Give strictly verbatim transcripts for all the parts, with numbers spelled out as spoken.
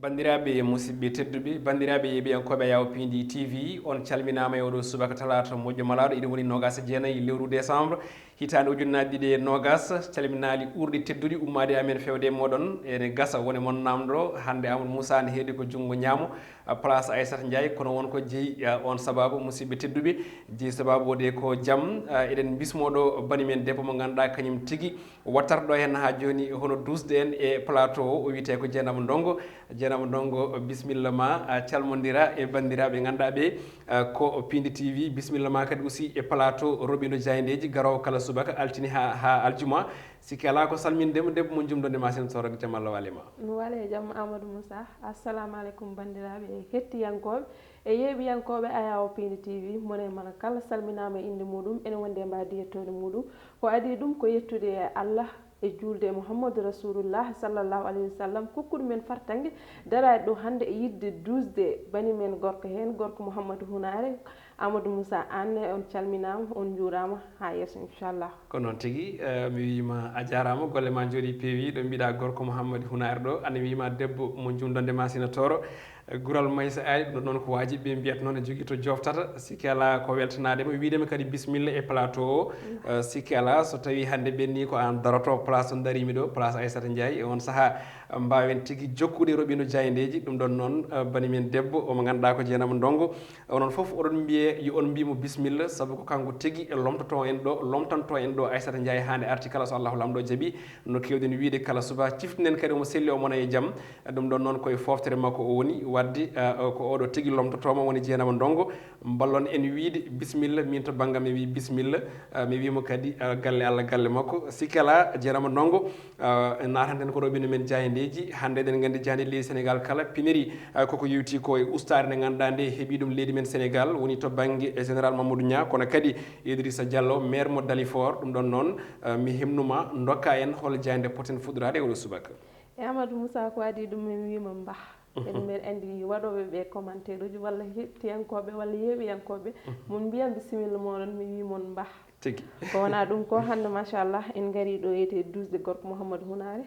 Banndiraaɓe, musidɓe tedduɓe, banndiraaɓe yeeɓiyankooɓe Yawo Piindi T V, on calminaama e oɗo subaka talaata moƴƴo malaaɗo, iɗum woni noogaas e jeenayi lewru décembre, hitaande ujunnaji ɗiɗi e noogaas. Calminaali ɓurɗi tedduɗi ummaade e amen fewde e mooɗon. Ene gasa wone mon naamndo, hannde Amadou Moussa ne heedi ko junngo ñaamo, a, place Aissata Ndiaye, kono won ko jeyi, a, on sababu, musidɓe tedduɓe, jeyi sababu wode ko jam, a, eɗen bismoo ɗo bani men debbo mo ngannduɗaa kañum tigi wattat ɗo heen haa jooni hono duusde en e plateau o, o wiyetee ko Jeenaba Ndongo. Jeenaba Ndongo, bisimilla ma, a, calmondira e banndiraaɓe ngannduɗaa ɓe, a, ko Piindi T V, bisimilla ma kadi aussi e plateau Roɓindo Jaayndeeji garoowo kala subaka altine haa, haa aljuma. Sikke alaa ko salminde mo debbo mo jumdonde ma sen sorok jam Allah wale ma. Mi wale jam Amadou Moussa. Assalamu aleykum banndiraaɓe e hettiyankooɓe e yeeɓiyankooɓe Ayawo Piindi T V, mone mana kala salminaama e innde muɗum, ene wonde e mba diyettoode muɗum. Ko adii ɗum ko yettude e Allah e juulde e Muhammadu Rasulullah sallallahu alayhi wa sallam, kokkuɗo men fartange daraade ɗo hannde e yiɗde duusde bani men gorko heen, gorko Muhammadu Hunaare. Amadou Moussa Anne, on calminaama, on njuuraama, haa yeeso inchallah. Ko noon tigi, eh, mi wiima a jaaraama, golle ma njooɗi peewi, ɗo mbiɗa gorko Muhammadu Hunaare ɗo, ana wiima debbo mo jumdonde ma sina tooro. Gural Maysa Aali, ɗum ɗoon ko waajibi ɓe mbiyata noon, a jogii to jooftata. Sikke alaa ko weltanaade mo, wiide mo kadi bisimilla e plateau o. Eh, sikke alaa, so tawii hannde ɓenni ko aan daroto place to ndariimi ɗo, place Aissata Ndiaye, e on sahaa, eh, mbaawen tigi jokkude Roɓindo Jaayndeeji. Ɗum ɗoon noon, eh, bani men debbo, omo ngannduɗaa ko Jeenaba Ndongo. Onon fof oɗon mbiyee yo on mbiy mo bisimilla, sabu ko kanko tigi e lomtoto en ɗo, lomtanto en ɗo Aissata Ndiaye haa nde arti kala so Allahu Laamɗo jaɓi. No keewɗen wiyde kala subaka, ciftinen kadi omo selli, omo wona e jam. Ɗum ɗoon noon ko e fooftere makko o woni, waɗde, eh, ko oɗo tigi lomtoto mo woni Jeenaba Ndongo. Mballon en wiyde bisimilla, min to banngam mi wiy bisimilla, eh, mi wiy mo kadi, eh, galle Allah galle makko. Sikke alaa, Jeenaba Ndongo, eh, naatanten ko Roɓindo men Jaayndeeji. Hannde eɗen nganndi jaayndeeji leydi Sénégal kala piniri, eh, koko yewti ko e ustaare nde ngannduɗaa nde heɓi ɗum leydi men Sénégal, woni to bannge, eh, Général Mamadou Niang, kono kadi Idrissa Diallo, maire mo Dalifort. Ɗum ɗoon noon, eh, mi himnuma, ndokka en hol jaaynde poten fuɗɗoraade e oɗo subaka. E Amadou Moussa, ko adii ɗum, min wiima mbah. Eɗen mbeɗa anndi waɗooɓe ɓe commentaire uji walla heɗtiyankooɓe walla yeeɓiyankooɓe, mon mbiyan bisimilla mooɗon, mi wii mon mbah. Tigi. Ko wonaa ɗum ko hannde, machallah, en ngarii ɗo e duusde gorko Mouhamadou Hunaare.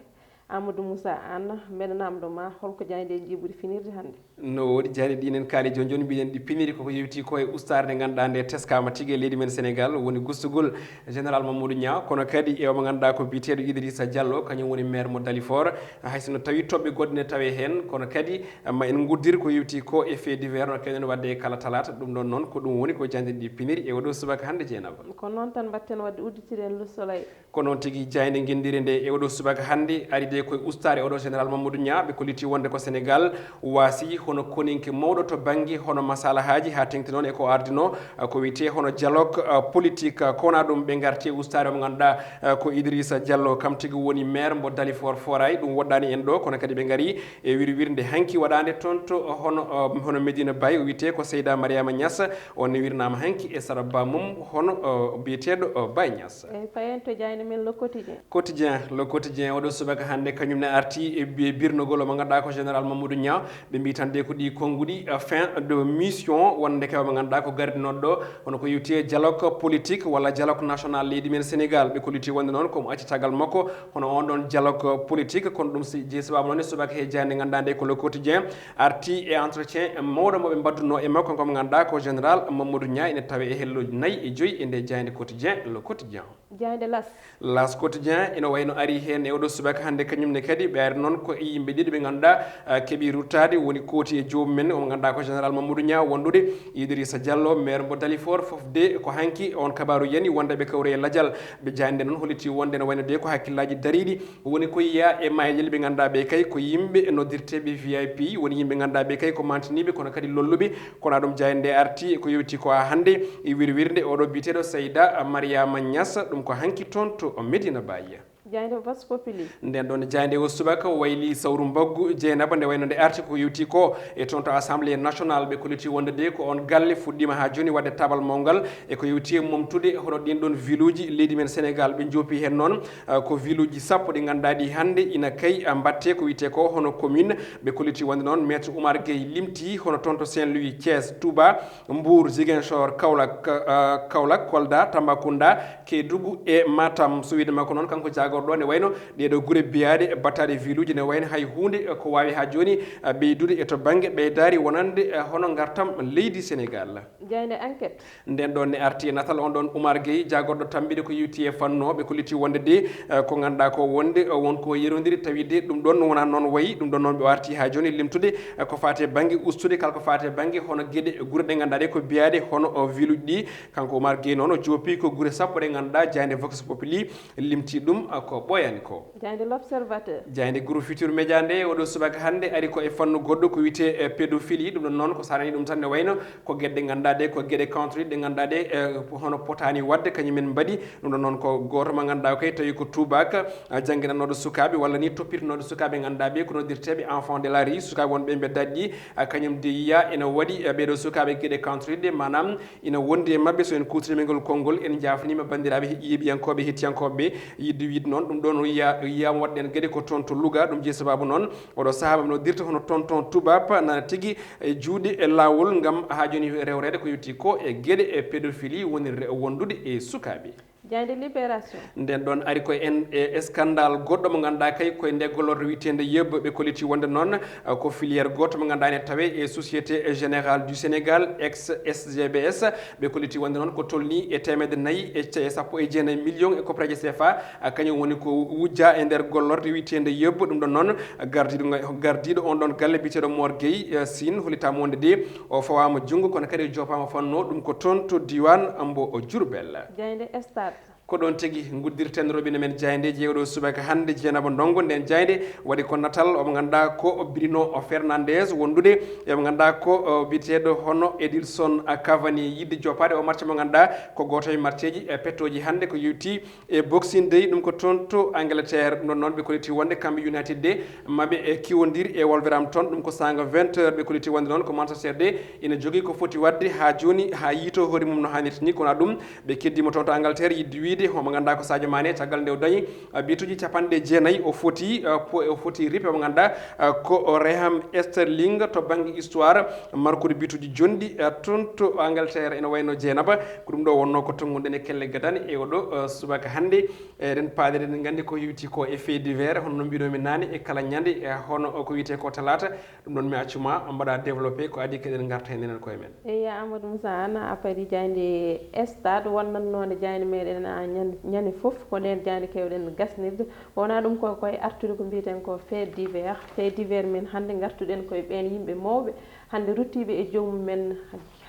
Amadou Moussa Anne, mbeɗa naamndo ma, holko jaayndeeji ɗi ɓuri finirde hannde? No woodi jaaynde ɗi en kaali jooni jooni, mbiɗen ɗi piniri koko yewti ko e ustaare nde ngannduɗaa nde teskaama tigi e leydi men Sénégal, woni gustugol Général Mamadou Niang, kono kadi e omo ngannduɗaa ko biyeteeɗo Idrissa Diallo, kañum woni maire mo Dalifort. Hay so no tawi toɓɓe goɗɗe ne tawe heen, kono kadi ma en nguddir ko yewti ko e fait divers no keewɗen waɗde e kala talaata. Ɗum ɗoon noon ko ɗum woni ko jaaynde ɗi piniri e oɗo subaka hannde, Jeenaba. Ko noon tan mbaɗten waɗde, udditiren Le Soleil. Ko noon tigi, jaaynde ngenndire nde e oɗo subaka hannde ari de koye ustaare oɗo Général Mamadou Niang, ɓe kolliti wonde ko Sénégal waasi hono koninke mawɗo to bannge hono masalahaaji, haa teŋti noon e ko ardino, eh, ko wiyetee hono dialogue, eh, politique. Ko wonaa ɗum, ɓe ngarti e ustaare mo ngannduɗaa, eh, ko Idrissa Diallo, kam tigi woni maire mo Dalifort Foirail. Ɗum woɗɗaani en ɗo, kono kadi ɓe ngari e wirwirnde hanki waɗaande toon to hono, eh, hono Medina Baye, o wiyetee ko Seyda Mariama Niass. On ne wirnaama hanki e sara ba mum hono, eh, biyeteeɗo, eh, Baye Niass. Eyi, payen to jaaynde men Le Quotidien. Quotidien, Le Quotidien, oɗo subaka hannde kañum ne arti e bi-, birnogol mo ngannduɗaa ko Général Mamadou Niang. Ɓe mbii tan de ko ɗi konnguɗi, eh, fin de mission, wonde kay mo ngannduɗaa ko gardinooɗo ɗo, hono ko yewti e dialogue politique walla dialogue national leydi men Sénégal. Ɓe kolliti wonde noon ko mo accitagal makko, hono on ɗon dialogue politique, kono ɗum si jeyi sababu noon e subaka he jaaynde ngannduɗaa nde ko Le Quotidien arti e entretien mawɗo mo ɓe mbaddunoo e makko, kanko mo ngannduɗaa ko Général Mamadou Niang, ene tawe e helloji nayi e joyi e nde jaaynde Quotidien, Le Quotidien. Jaaynde L'As. L'As Quotidien ina wayno ari heen e oɗo subaka hannde, kañum ne kadi ɓe ari noon ko e yimɓe ɗiɗo ɓe ngannduɗaa, ah, keɓi ruttaade, woni kooti e joomum en, omo ngannduɗaa ko Général Mamadou Niang, wondude Idrissa Diallo, maire mo Dalifort, fof de ko hanki on kabaaru yani wonde ɓe kawri e lajal. Ɓe jaaynde noon holliti wonde no wayno de ko hakkillaaji dariiɗi woni ko yiya e maayel ɓe ngannduɗaa ɓe kay ko yimɓe noddirteeɓe V I P, woni yimɓe ngannduɗaa ɓe kay ko mantiniiɓe kono kadi lolluɓe. Kono ɗum jaaynde nde arti ko yewti ko haa hannde e wirwirnde oɗo biyeteeɗo Seyda Mariama Niass, ɗum ko hanki toon to Medina Baye. Jaaynde Vox Populi. Nden ɗon jaaynde o subaka wayli sawru mbaggu Jeynaba, nde wayno nde arti ko yewti ko e toon to Assemblée Nationale, ɓe kolliti wonde de ko on galle fuɗɗiima haa jooni waɗde tabal mawngal e ko yewti e momtude hono ɗin ɗon viluuji leydi men Sénégal. Ɓe joopi heen noon, ah, ko viluuji sappo ɗi ngannduɗaa ɗi hannde ina kay, ah, mbaɗte ko wiyetee ko hono commune. Ɓe kolliti wonde noon Maître Oumar Gueye limti hono toon to Saint-Louis, Thiès, Touba, Mbour, Ziguinchor, Kaolack, ah, Kaolack, Kolda, Tambacounda, Kédougou e Matam. Suwide makko noon, kanko jaago ɗo ne wayno ɗeɗo gure biyaɗe battaɗe viluji ne wayno hay hunde ko wawi ha joni ɓeydude e to banggue ɓeydari wonande hono gartam leydi Sénégal. Jaaynde Enquête. Nden ɗon ne arti e natal on ɗon Oumar Gueye, jagorɗo tambiɗe ko yewti e fannu o, ɓe kolliti wonde de, eh, ko ganduɗa ko wonde, eh, won ko yerodiri, tawi de ɗum ɗon wona noon wayi. Ɗum ɗon noon ɓe arti ha joni limtude, eh, ko fate banggue ustude, kala ko fate banggue hono gueɗe gure ɗe ganduɗa ɗe ko biyaɗe hono, eh, viluji ɗi. Kanko Oumar Gueye noon o joopi ko gure sappo ɗe ganduɗa jaaynde Vox Populi limti ɗum, eh, ko ɓooyani ko. Jaaynde L'Observateur. Jaaynde Groupe Futur Média nde oɗo subaka hannde ari ko e fannu goɗɗo ko wiyetee, eh, pédophilie. Ɗum ɗon noon ko sarani ɗum tan ne wayno ko geɗe ɗe ganduɗa ɗe ko geɗe contre ɗe ganduɗa ɗe, eh, hono potani wadde kañum en mbaɗi. Ɗum ɗon noon ko goto mo ganduɗa o kay tawi ko tubak, eh, jannginannoɗo sukaɓe walla ni toppitinoɗo sukaɓe ganduɗa ɓe ko noddirteɓe enfant de la rue, sukaɓe wonɓe e mbeddaji ɗi, eh, kañum de yiya ene waɗi, eh, ɓeɗo sukaɓe geɗe contre ɗe manam ina wondi e maɓɓe. So en kuutinima ngol konngol, en jafnima banndiraaɓe yeeɓiyankoɓe, hettiyankoɓe, yidde wiide noon ɗum ɗon o yiya, o yiyama waɗɗen gueɗe ko toon to Louga. Ɗum jeeyi sababu noon oɗo saaha maɓe no dirta hono tonton Toubab nana tigui e juuɗe e lawol ngam ha joni rewrede ko yewti ko e gueɗe e pédophilie wonirde wondude e sukaɓe. Jaaynde Libération. Nden ɗon ari ko en e scandale goɗɗo mo ganduɗa kay koye nde gollorɗo wiyetende yebbo ɓe kolliti wonde noon, eh, ko filière goto mo ganduɗa ene tawe e Société Générale du Sénégal, ex S G B S. Ɓe kolliti wonde noon ko tolni e temedde nayyi e ce-, sappo e jeenayi million e koppareje C F A, eh, kañum woni ko wujja e nder gollorɗe wiyetende yebbo. Ɗum ɗon noon gardiɗo nga-, gardiɗo on ɗon galle biyeteɗo Mor Gueye, eh, Sine, hollitama wonde de o fawama junngo kono kadi o joppama fanno ɗum ko toon to diwan mbo o Diourbel. Jaaynde Stade. Ko ɗon tigi nguddirten robinet men jaayndeeji e oɗo subaka hannde. Jeenaba Ndongo, nden jaaynde waɗi ko natal omo ngannduɗaa ko Bruno Fernandes wondude e mo ngannduɗaa ko, o, biyeteeɗo hono Edilson Cavani yidde joppaade o match mo ngannduɗaa ko gooto e matcheji, e, pettooji hannde ko yewti e Boxing Day. Ɗum ko toon to Angleterre. Ɗum ɗon noon ɓe kolliti wonde kamɓe United de maɓe, e, kiwondir e Wolverhampton. Ɗum ko saanga vingt heures ɓe kolliti wonde noon ko Manchester de ina jogii ko foti waɗde haa jooni haa yiito hoore mum no haanirta ni. Kono ɗum ɓe keddima toon to Angleterre, yidde wiide homo ngannduɗaa ko Sadio Mané, caggal nde o dañi, ah, bituji capanɗe jeenayi, o foti, ah, po-, o foti ripe mo ngannduɗaa, ah, ko Raheem Sterling to bannge histoire markude bituji jonɗi, ah, toon to Angleterre. Ene wayno Jeenaba, ko ɗum ɗo wonno ko tonnguɗen e kelle gadane e oɗo, ah, subaka hannde. Eɗen paadiri, eɗen nganndi ko yewti ko e fait divers, hono no mbiɗomi naane, e kala ñande, e hono ko wiyetee ko talaata. Ɗum ɗon mi accuma mbaɗa développé ko adii keɗen ngarta heen enen koye men. Eyi, ya Amadou Moussa Anne, a paari jaaynde stade wonnannoonde jaaynde meɗen, a, ñan-, ñande fof ko nden jaaynde kewɗen gasnirde. Wona ɗum ko koye artude ko mbiyeten ko fait divers. Fait divers men hannde ngartuɗen koye ɓeen yimɓe mawɓe hannde ruttiiɓe e joomum men.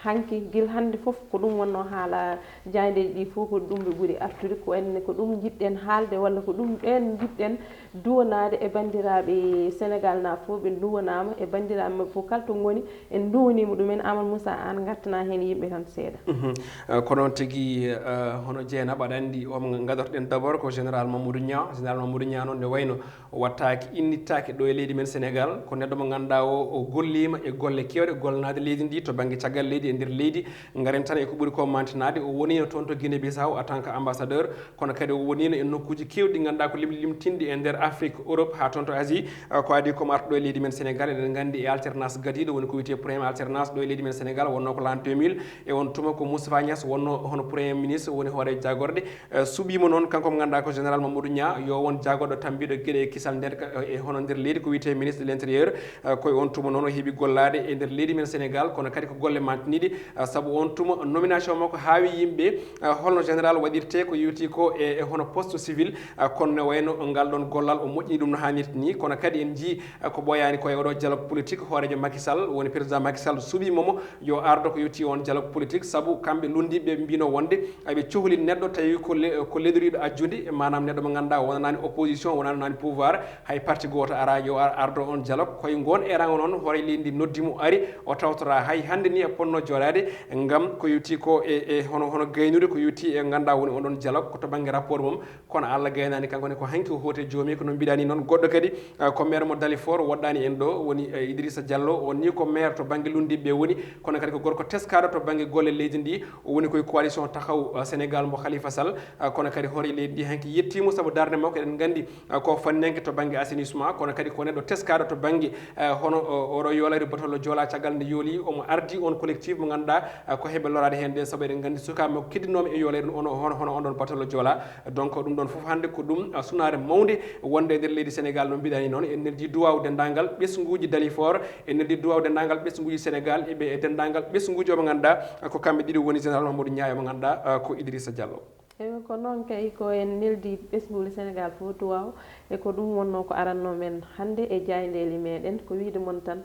Hanki gila hannde fof ko ɗum wonno haala, jaayndeeji ɗi fof ko ɗum ɓe ɓuri artude, ko en, ko ɗum njiɗɗen haalde walla ko ɗum ɓeen njiɗɗen duwanaade e banndiraaɓe Senegal na fof. Ɓe duwanaama e banndiraaɓe maɓɓe fof kala to ngoni, en duwaniima ɗumen. Amadou Moussa, aan ngartana heen yimɓe tan seeɗa. Mhm. Eh, ko noon tigi, eh, hono Jeynaba aɗa anndi o mo ngadortoɗen d'abord ko Général Mamadou Niang. Général Mamadou Niang noon ne wayno o wattaaki, innittaake ɗo e leydi men Senegal. Ko neɗɗo mo ngannduɗaa o, o golliima e golle keewɗe gollanaaɗe leydi ndi to bannge caggal leydi e nder leydi. Ngaren tan e ko ɓuri ko mantinaade, o woniino toon to Guinée Bissau en tant que ambassadeur, kono kadi o woniino e nokkuuji keewɗi ɗi ngannduɗaa ko lim-, limtinɗi e nder Afrique, Europe, haa toon to Asie. Eh, ko adii ko artuɗo e leydi men Senegal, eɗen nganndi e alternance gadiiɗo, woni ko wiyetee premier alternance ɗo e leydi men Senegal, wonnoo ko l'an deux mille, e on tuma ko Moustapha Niasse wonnoo hono premier ministre, woni hoore jagorɗe. Eh, suɓiima noon kanko mo ngannduɗaa ko Général Mamadou Niang, yo won jagorɗo tambiiɗo geɗe e kisal nder, eh, e hono nder leydi, ko wiyetee ministre de l'intérieur. Eh, koye on tuma noon o heɓi gollaade e nder leydi men Senegal, kono kadi ko golle mantiniiɗe, eh, sabu on tuma nomination makko haawi yimɓe, eh, holno général waɗirtee ko yewti ko e, e hono poste civil, eh, kono ne wayno ngal ɗon gollal o moƴƴini ɗum no haanirta ni, kono kadi en njii, eh, ko ɓooyaani ko e oɗo dialogue politique, hooreejo Macky Sall, woni président Macky Sall suɓiima mo, yo ardo ko yewti on dialogue politique, sabu kamɓe lunndiiɓe mbino wonde aɓe cohli neɗɗo tawi ko le-, ko ledoriiɗo ajjude, maanaam neɗɗo mo ngannduɗaa wonanaani opposition, wonanaani pouvoir, hay parti gooto ara yo ar-, ardo on dialogue. Koye ngoon erango noon hoore leydi ndi noddi mo ari, o tawtora hay hannde ni e ponno jooɗaade, ngam ko yewti ko e, e hono, hono gaynude ko yewti e ngannduɗaa woni on ɗon dialogue ko to bannge rapport mum. Kono Allah gaynaani kanko ne, ko hanki o hooti e joomi, ko no mbiɗa ni noon. Goɗɗo kadi, eh, ko maire mo Dalifort, woɗɗaani en ɗo, woni, eh, Idrissa Diallo, on ni ko maire to bannge lunndiiɓe woni, kono kadi ko gorko teskaaɗo to bannge golle leydi ndi, o woni koye coalition Taxawu, eh, Sénégal mo Khalifa Sall, eh, kono kadi hoore leydi ndi hanki yettiimo sabu darnde makko, eɗen nganndi, eh, ko fannanke to bannge assainissement, kono kadi ko neɗɗo teskaaɗo to bannge, eh, hono o- oɗo yoolere batollo Joola. Caggal nde yooli, omo ardi on collectif mo ngannduɗaa, eh, ko heɓe loraade heen nde, sabu eɗen nganndi sukaaɓe makko keddinooɓe e yoolere ɗum, ono- hono hono on ɗon batollo Joola. Donc ɗum ɗon fof hannde ko ɗum, eh, sunaare mawnde wonde e nder leydi Sénégal. No mbiɗani noon, en neldi duwaaw denndaangal ɓesnguuji Dalifort, en neldi duwaaw denndaangal ɓesnguuji Sénégal e ɓe- e denndaangal ɓesnguuji o mo ngannduɗaa, eh, ko kamɓe ɗiɗo woni Général Mamadou Niang e mo ngannduɗaa, eh, ko Idrissa Diallo. Eyi, ko noon kay, ko en neldi ɓesnguuli Sénégal fof duwaaw, e ko ɗum wonnoo ko arannoo men hannde e jaayndeeli meɗen. Ko wiyde mon tan,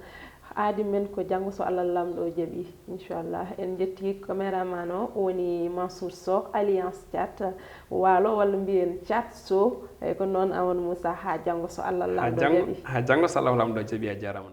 aadi men ko janngo so Allah Laamɗo jaɓi, inchallah. En njetti caméraman o woni Mansour Sow, Alliance Chat Waalo, walla mbiyen Chat Sow. Eyi, ko noon, Amadou Moussa, haa janngo so Allah Laamɗo jaɓi. Haa janngo so Allah Laamɗo jaɓi. A jaaraama.